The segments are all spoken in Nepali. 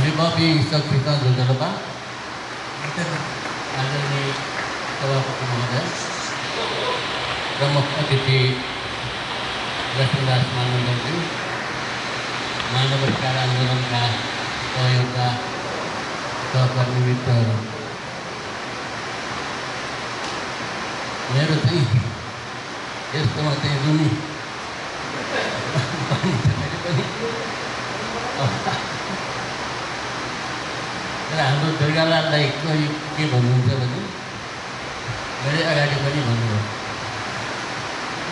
हरिबापी सकृता जोजलपा आदरणीय सभापति महोदय प्रमुख अतिथि लक्ष्मीदास मानवजी मानवाधिकार आन्दोलनका सहयोगका सहकर्मी मित्रहरू मेरो चाहिँ यस्तोमा चाहिँ रुनी हाम्रो दुर्गालाललाई के भन्नुहुन्छ भने मेरै अगाडि पनि भन्नुभयो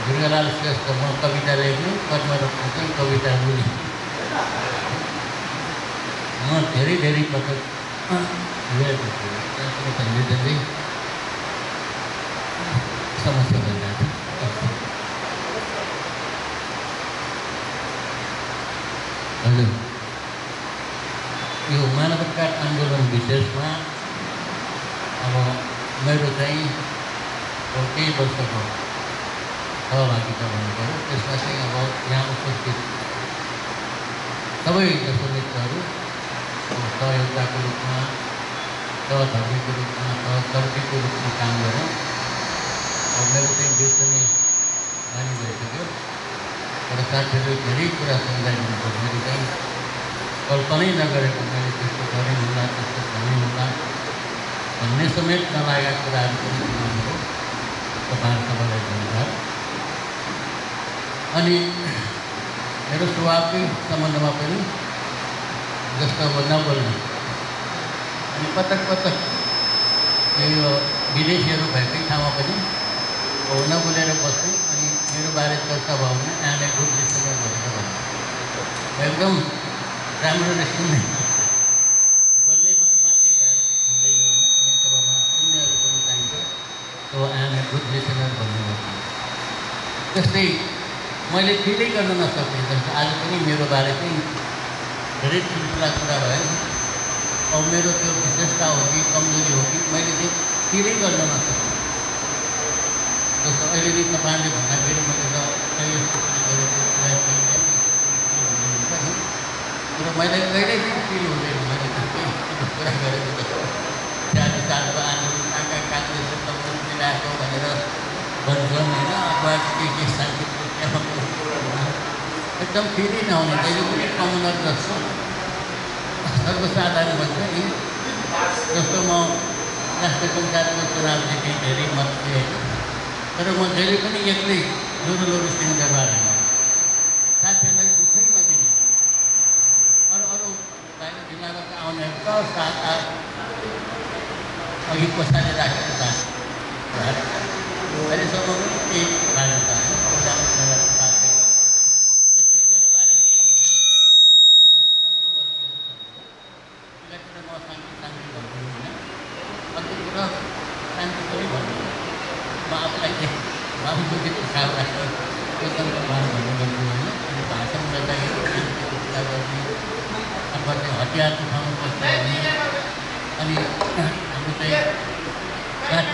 दुर्गालाल श्रेष्ठ म कविता लेख्ने कर्मरतमा चाहिँ कविता रुनी म धेरै पटक हेरेको छु धेरै समस्या भइरहेको हजुर यो मानवाधिकार आन्दोलन विशेषमा अब मेरो चाहिँ केही वर्षको सहभागिता भन्नुपर्यो त्यसमा चाहिँ अब यहाँ उपस्थित सबै जसो मित्रहरू सहयोगताको रूपमा सहधर्मीको रूपमा सहकर्मीको रूपमा काम गरौँ अब मेरो चाहिँ बिर्सने बानी भइसक्यो तर साथीहरूले धेरै कुरा सम्झाइदिनु मैले चाहिँ कल्पनै नगरेको मैले त्यस्तो गरेँ होला त्यस्तो भने होला भन्ने समेत नलागेका कुराहरू पनि सुनाउनु तपाईँहरू सबैलाई धन्यवाद। अनि मेरो स्वभावकै सम्बन्धमा पनि जस्तो अब नबोल्ने अनि पटक यो विदेशीहरू भएकै ठाउँमा पनि नबोलेर बस्ने अनि मेरो बारे चर्चा भयो भने आने गुड लिसनर भनेर भन्नु एकदम राम्ररी सुन्ने बोल्ने मात्रै भएर हुँदैन होइन कुनै सभामा सुन्नेहरू पनि चाहिन्छ तो आने गुड लिसनर भन्ने त्यस्तै मैले फिलै गर्न नसक्ने जस्तो आज पनि मेरो बारे चाहिँ धेरै ठुल्ठुला कुरा भयो अब मेरो त्यो विशेषता हो कि कमजोरी हो कि मैले चाहिँ फिलै गर्न नसक्ने जस्तो अहिले नि तपाईँले भन्दाखेरि मैले त यस्तो पनि गरेको तर मैले कहिल्यै पनि फिल हुँदैन मैले त्यस्तै कुरा गरेको जस्तो 40 सालको आन्दोलन काङ्ग्रेस कम्युनिस्ट मिलाएको भनेर भन्छन् होइन अथवा के शान्ति एकदम फेरि नहुने जहिले पनि कमनर जस्तो सर्वसाधारण भन्छ नि जस्तो म राष्ट्रिय पञ्चायतको चुनावदेखि धेरै मत थिएँ तर म जहिले पनि एक्लै लोरो सिंहदरबार होइन साथीहरूलाई दुःखै नदिने अरू बाहिर जिल्लाबाट आउनेहरू त 7-8 अघि पछाडि राखेको छ अहिलेसम्म पनि केही भएको छ हतियार उठाउनु पर्छ अनि हाम्रो चाहिँ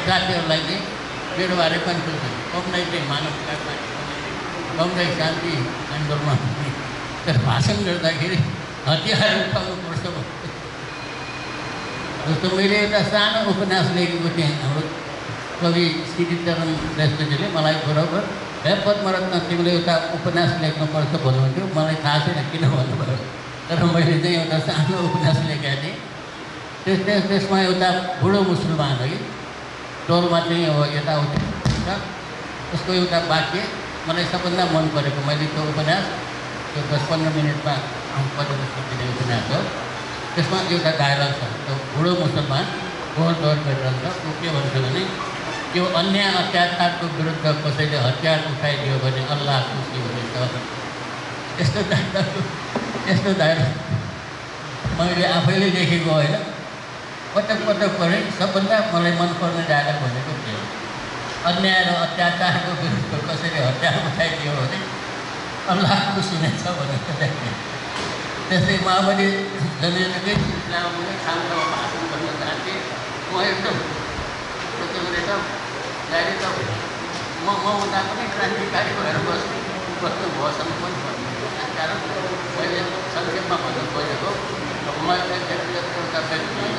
साथीहरूलाई चाहिँ मेरो बारे पनि सोध्छ कमलाई चाहिँ मानवताका कमलाई शान्ति आन्दोलनमा तर भाषण गर्दाखेरि हतियार उठाउनुपर्छ जस्तो मैले एउटा सानो उपन्यास लेखेको थिएँ हाम्रो कवि श्रीचरण श्रेष्ठजीले मलाई बराबर हे पद्मरत्न तिमीले एउटा उपन्यास लेख्नुपर्छ भन्नुहुन्थ्यो मलाई थाहा छैन किन भन्नुभयो तर मैले चाहिँ एउटा सानो उपन्यास लेखेको थिएँ त्यसमा एउटा बुढो मुसलमान है टोलमा चाहिँ अब यताउति छ उसको एउटा वाक्य मलाई सबभन्दा मन परेको मैले त्यो उपन्यास त्यो 10-15 मिनटमा पढ्न सकिने उपन्यास हो त्यसमा एउटा डायलग छ त्यो बुढो मुसलमान गोल दौड गरिरहन्छ ऊ के भन्छ भने त्यो अन्याय अत्याचारको विरुद्ध कसैले हतियार उठाइदियो भने अल्लाह खुसी हुनेछ यस्तो डायलग मैले आफैले लेखेको होइन पटक पढेँ सबभन्दा मलाई मनपर्ने डायलग भनेको थियो अन्याय र अत्याचारको विरुद्ध कसैले हतियार उठाइदियो भने अल्लाह खुसी हुनेछ भनेको लेखेँ त्यस्तै माओवादी जनयुद्धकै सिलसिलामा पनि खालको भाषण गर्न चाहन्थेँ म एकदम डाइरेक्ट म उता पनि क्रान्तिकारी भएर बस्नु भएसम्म पनि भन्नु कारण मैले संक्षेपमा भन्नु खोजेको अब म म व्यक्तिगत एउटा व्यक्ति होइन,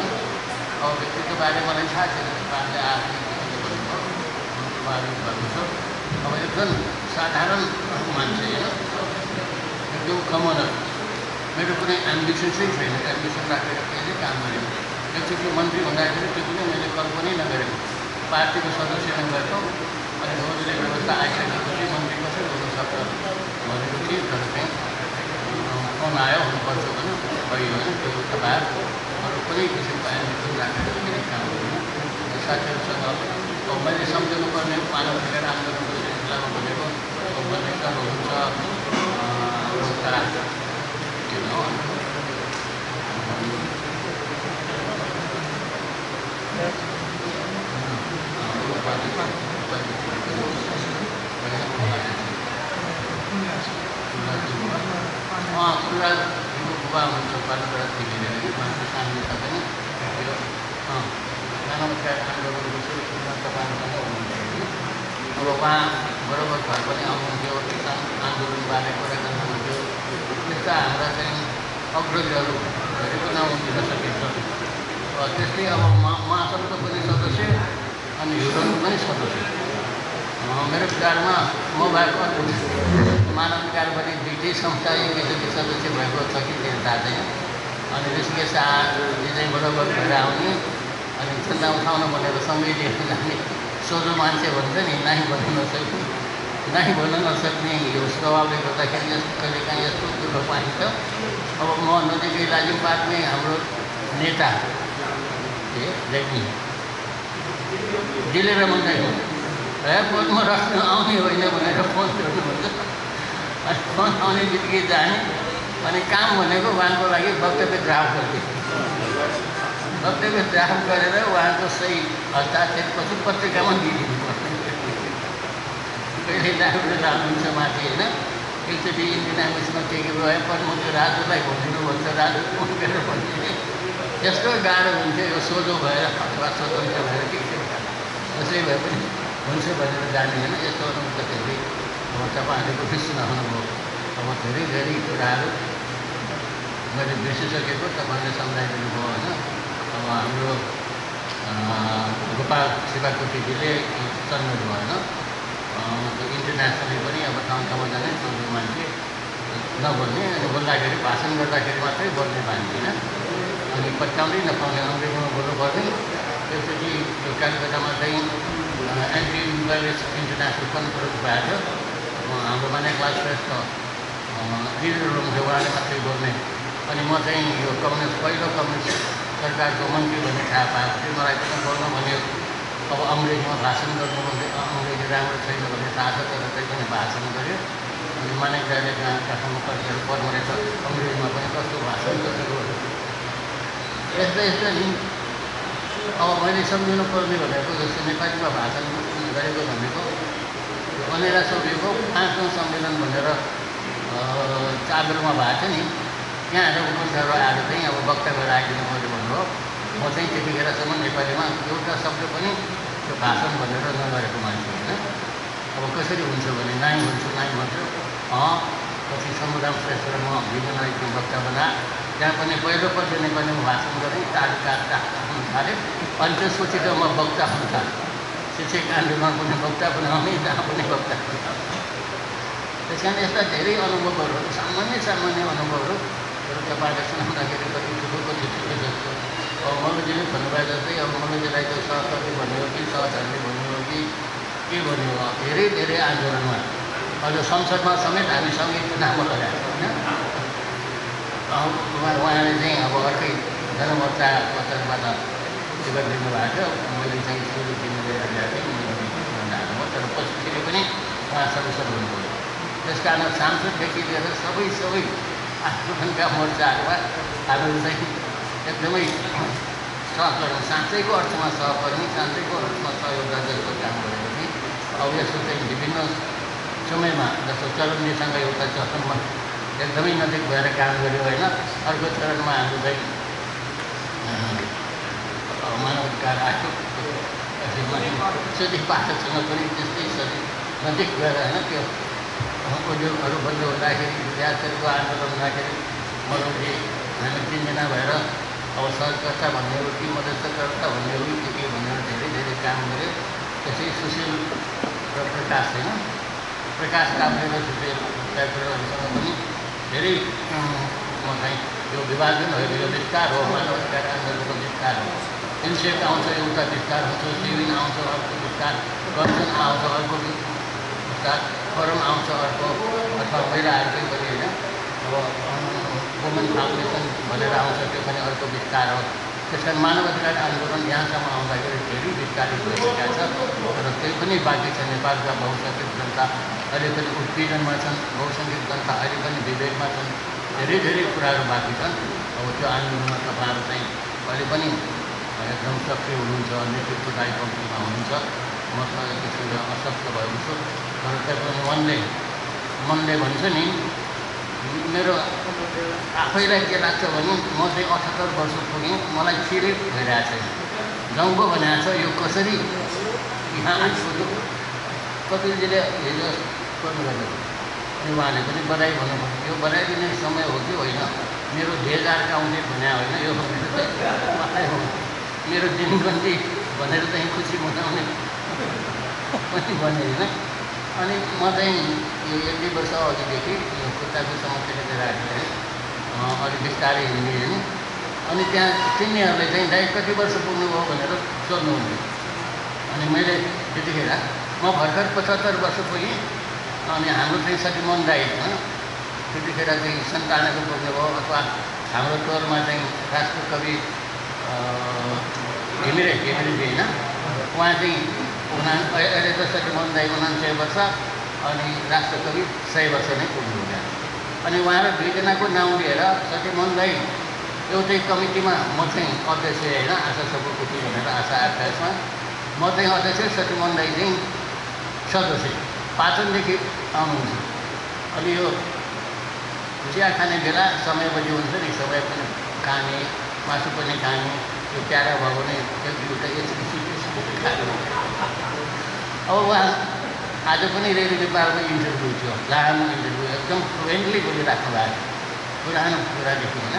अब व्यक्तिको बारे मलाई थाहा छैन, तपाईँहरूले आफै भन्नुभयो, प्रभावित भएको छ। अब एकदम साधारण मान्छे होइन, एकदम कमनर, मेरो कुनै एम्बिसन्सै छैन, एम्बिसन राखेर केही काम गरेँ। एकचोटि मन्त्री हुँदाखेरि त्यो पनि मैले कल्पनै नगरेको, पार्टीको सदस्य नभएको, अनि रोजले व्यवस्था आइसकेपछि मन्त्री कसरी हुनसक्छ भनेको थिएँ। तर चाहिँ फोन आयो, हुनुपर्छ भने भयो होइन, त्यो एउटा बार अरू कुनै किसिमको एम्बिसन राखेर केही काम गरेँ। साथीहरूसँग अब मैले सम्झनु पर्ने मानव अधिकार आन्दोलनको सिलसिलामा भनेको मल्लिकहरू हुन्छ, एउटा खुला बुबा हुन्छ पालुबाट थिएन मान्छे सानो छ पनि त्यो मानव अधिकार आन्दोलनको सिलसिलामा तपाईँहरूसँग हुनुहुन्थ्यो। अब उहाँ बराबर घर पनि आउनुहुन्थ्यो, किसान आन्दोलनबारे कुरा गर्नुहुन्थ्यो। त्यस्ता हाम्रा चाहिँ अग्रजहरू धेरै पनि आउनु सकिन्छ। त्यस्तै अब महासङ्घको पनि सदस्य अनि हिरोनको पनि सदस्य। मेरो विचारमा म भएको मानव अधिकार पनि दुईटै संस्था एकैचोटि सदस्य भएको छ कि त्यो थाहा छैन। अनि ऋषिकेश शाहजी चाहिँ बराबर भएर आउने अनि चन्दा उठाउन भनेर सँगै लिएर जाने सोझो मान्छे भन्छ नि, नाहि भन्न नसक्ने यो स्वभावले गर्दाखेरि यस्तो कहिलेकाहीँ यस्तो दुःख पाइन्छ। अब म नजिकै लाजिमपाटमै हाम्रो नेता रेग्मी दिलेर मगाएको फोनमा राख्नु आउने होइन भनेर फोन गर्नुहुन्छ। अनि फोन आउने बित्तिकै जाने अनि काम भनेको उहाँको लागि वक्तव्य ड्राफ्ट गर्थे। वक्तव्य ड्राफ्ट गरेर उहाँको सही हस्ताक्षरपछि पत्रिकामा दिइदिनु पर्ने। कहिले जानुहुन्छ माथि होइन। एकचोटि इन्डियन एम्बेसीमा के भयो पनि म त्यो राजुलाई भनिदिनु भन्छ, राजु फोन गरेर भनिदिने। यस्तो गाह्रो हुन्थ्यो यो सोझो भएर अथवा स्वतन्त्र भएर के जसै भए पनि हुन्छ भनेर जाने होइन। यस्तो अनुभूतिले अब तपाईँहरूले पनि सुनाउनुभयो। अब धेरै धेरै कुराहरू मैले बिर्सिसकेको तपाईँले सम्झाइदिनु भयो होइन। अब हाम्रो गोपाल शिवाकोटीजीले चल्नु भयो होइन। इन्टरनेसनली पनि अब ठाउँ ठाउँमा जाने सोझो मान्छे नबोल्ने, अनि बोल्दाखेरि भाषण गर्दाखेरि मात्रै बोल्ने मान्छे होइन। अनि पत्याउँदै नपाउने अङ्ग्रेजीमा बोल्नुपर्ने। त्यसपछि त्यो कलकत्तामा चाहिँ एन्टी इम्पेरियलिस्ट इन्टरनेसनल कन्फरेन्स भएको थियो। हाम्रो माने क्लास फेस्ट लिडर हुनुहुन्थ्यो, उहाँले मात्रै बोल्ने। अनि म चाहिँ यो कम्युनिस्ट पहिलो कम्युनिस्ट सरकारको मन्त्री भन्ने थाहा पाएको थिएँ। मलाई पनि बोल्नु भन्यो। अब अङ्ग्रेजीमा भाषण गर्नु भन्दै अङ्ग्रेजी राम्रो छैन भन्ने थाहा छ, तर त्यही पनि भाषण गऱ्यो। अनि माने दाइले काठमाडौँ कतिहरू पढ्नु रहेछ, अङ्ग्रेजीमा पनि कस्तो भाषण गरेको यस्तो यस्तो नि। अब मैले सम्झिनु पर्ने भनेको जस्तो नेपालीमा भाषण गरेको भनेको अनेरा सोभिएको 5औं सम्मेलन भनेर चादरमा भएको थियो नि, त्यहाँ उपन्यासहरू आएर चाहिँ अब वक्तव्य राखिदिनु पऱ्यो भन्नुभयो। म चाहिँ त्यतिखेरसम्म नेपालीमा एउटा शब्द पनि त्यो भाषण भनेर नगरेको मान्छे होइन। अब कसरी हुन्छ भने नाइ भन्छु पछि समुदाय श्रेष्ठ र म विजयलाई वक्ता बना, त्यहाँ पनि पहिलोपल्ट नेपालीमा भाषण गरेँ। तालिका थाल्यो अनि त्यसपछि त म वक्ता हुन थालेँ। शिक्षक आन्दोलन पनि वक्ता बनाउने, जहाँ पनि वक्ता बनाउने। त्यस कारण यस्ता धेरै अनुभवहरू, सामान्य अनुभवहरू तपाईँले सुनाउँदाखेरि कति ठुलो कति ठुलो जस्तो। अब मल्लजीले भन्नुभयो जस्तै अब मल्लजीलाई त सहकर्मी भन्यो कि सहचारी भन्यो कि के भन्यो, धेरै धेरै आन्दोलनमा अझ संसदमा समेत हामी सँगै चुनावमा लगाएको होइन। उहाँले चाहिँ अब अर्कै जनमोर्चा पत्रबाट के गरिदिनु भएको थियो। मैले चाहिँ सुरु दिनु लिएर ल्याएको थिएँ, तर पछि फेरि पनि उहाँ संसद हुनुभयो। त्यस कारण सांसददेखि लिएर सबै आन्दोलनका मोर्चाहरूमा हामीहरू चाहिँ एकदमै सहकर्मी, साँच्चैको अर्थमा सहकर्मी, साँच्चैको अर्थमा सहयोगदार जस्तो काम गरेको थिएँ। अब यस्तो चाहिँ विभिन्न समयमा जस्तो चरणजीसँग एउटा चरणमा एकदमै नजिक भएर काम गऱ्यो होइन। अर्को चरणमा हाम्रो चाहिँ मानव अधिकार आयोग सजिक पाठकसँग पनि त्यस्तै सजिक नजिक गएर होइन। त्यो उद्योगहरू बन्द हुँदाखेरि, विद्यार्थीहरूको आन्दोलन हुँदाखेरि मल्लजी हामी तिनजना भएर अब सहजकर्ता भन्नेहरू कि मध्यस्थकर्ता भन्नेहरू के भनेर धेरै धेरै काम गऱ्यो। त्यसै सुशील र प्रकाश होइन, प्रकाश काफ्ले र सुशील डाक्टरहरूसँग पनि धेरै म चाहिँ यो विभाजन होइन, यो विस्तार हो, मानव अधिकार आन्दोलनको विस्तार हो। इन्सेक आउँछ एउटा विस्तार हुन्छ, सिविन आउँछ अर्को विस्तार, गर्सन आउँछ अर्को विस्तार, फोरम आउँछ अर्को, अथवा महिलाहरूकै पनि होइन अब वुमेन फाउन्डेसन भनेर आउँछ, त्यो पनि अर्को विस्तार हो। त्यस कारण मानव अधिकार आन्दोलन यहाँसम्म आउँदाखेरि धेरै विस्तारित भइसकेका छ, तर त्यही पनि बाँकी छ। नेपालका बहुसङ्ख्यक जनता अहिले पनि उत्पीडनमा छन्, बहुसङ्ख्यक जनता अहिले पनि विवेकमा छन्, धेरै धेरै कुराहरू बाँकी छन्। अब त्यो आन्दोलनमा तपाईँहरू चाहिँ अहिले पनि एकदम सक्रिय हुनुहुन्छ, नेतृत्वदायी पङ्क्तिमा हुनुहुन्छ। म एक किसिमले अशक्त भएको छु, तर त्यही पनि मनले भन्छ नि, मेरो आफैलाई के लाग्छ भने म चाहिँ 78 वर्ष पुगेँ, मलाई फिरै भइरहेको छैन। जङ्गो भनेको छ यो कसरी यहाँ आइपुग्यो। कपिलजीले हिजो गर्नु गर्नु अनि उहाँले पनि बधाई भन्नुभयो। यो बधाई दिने समय हो कि होइन, मेरो धेरदार गाउँले भने होइन, यो मेरो दिनगन्ती भनेर चाहिँ खुसी मनाउने पनि भने होइन। अनि म चाहिँ यो 1-2 वर्ष अघिदेखि यो खुट्टाको समस्याले गर्दाखेरि अलिक बिस्तारै हिँड्ने होइन। अनि त्यहाँ तिनीहरूले चाहिँ दाइ कति वर्ष पुग्नुभयो भनेर सोध्नुहुन्थ्यो। अनि मैले त्यतिखेर म भर्खर 75 वर्ष पुगेँ। अनि हाम्रो चाहिँ सतीमोहन दाइ होइन, त्यतिखेर चाहिँ 97 पुग्नुभयो, अथवा हाम्रो टोलमा चाहिँ राष्ट्रकवि घिमिरेजी होइन, उहाँ चाहिँ अहिले त सतीमोहन दाइ 99 वर्ष, अनि राष्ट्रकवि 100 वर्ष नै पुग्नुहुन्छ। अनि उहाँहरू दुईजनाको नाउँ लिएर सतीमोहन दाइ एउटै कमिटीमा, म चाहिँ अध्यक्ष होइन, आशा सभापति भनेर आशा 28मा म चाहिँ अध्यक्ष, सतीमोहन दाइ चाहिँ सदस्य, पाचनदेखि आउनुहुन्छ। अनि यो चिया खाने बेला समय बजी हुन्छ नि, समय पनि खाने, मासु पनि खाने, यो प्यारा भयो भने एउटा यसरी खानु। अब उहाँ आज पनि रेडियो नेपालको इन्टरभ्यू थियो, लामो इन्टरभ्यू, एकदम फ्लुएन्टली बोलिराख्नु भएको, पुरानो कुरादेखि होइन।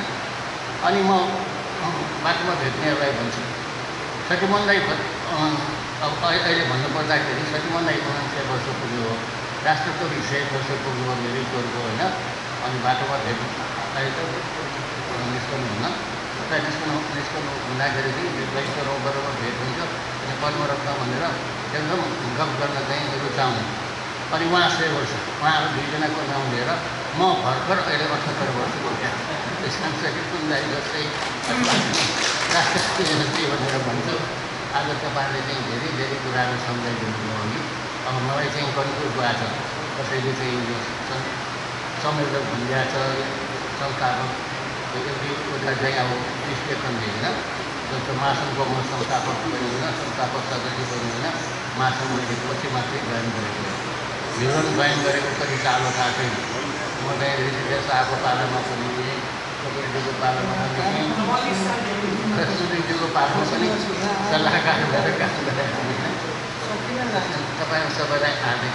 अनि म बाटोमा भेट्नेहरूलाई भन्छु, सतीमोहन दाइ अब अहिले भन्नुपर्दाखेरि सतीमोहन दाइ 99 वर्ष पुग्यो हो, राष्ट्रकवि 100 वर्ष पुग्यो हो मेरो टोलको होइन। अनि बाटोमा भेट्नु अहिले त निस्कनु हुन्न, निस्कनु हुँदाखेरि चाहिँ बैसरो बराबर भेट हुन्छ। अनि पद्मरत्न भनेर एकदम गफ गर्न चाहिँ रुचाउने। अनि उहाँ 100 वर्ष, उहाँहरू दुईजनाको नाम लिएर म भर्खर अहिले 78 वर्ष पुगेँ। त्यस कारण सतीमोहन दाइ जस्तै राष्ट्रपति जस्तै भनेर भन्छु। आज तपाईँहरूले चाहिँ धेरै धेरै कुराहरू सम्झाइदिनु भयो कि अब मलाई चाहिँ कन्फ्युज भएको छ। कसैले चाहिँ यो संयोजक भनिदिएको छ, संस्थापक एउटा चाहिँ अब निष्पेक्षणले होइन, जस्तो महासङ्घको म संस्थापक पनि होइन, संस्थापक सदस्य पनि होइन, महासङ्घ मैले पछि मात्रै जोइन गरेको हो। विवरण जोइन गरेको कति साल थाहा छैन। म चाहिँ ऋषिकेश शाहको पालामा पनि थिएँ, कपिलजीको पालामा पनि थिएँ, सुदीपजीको पालामा पनि सल्लाहकार भएर काम गरेको होइन। तपाईँहरू सबैलाई हार्दिक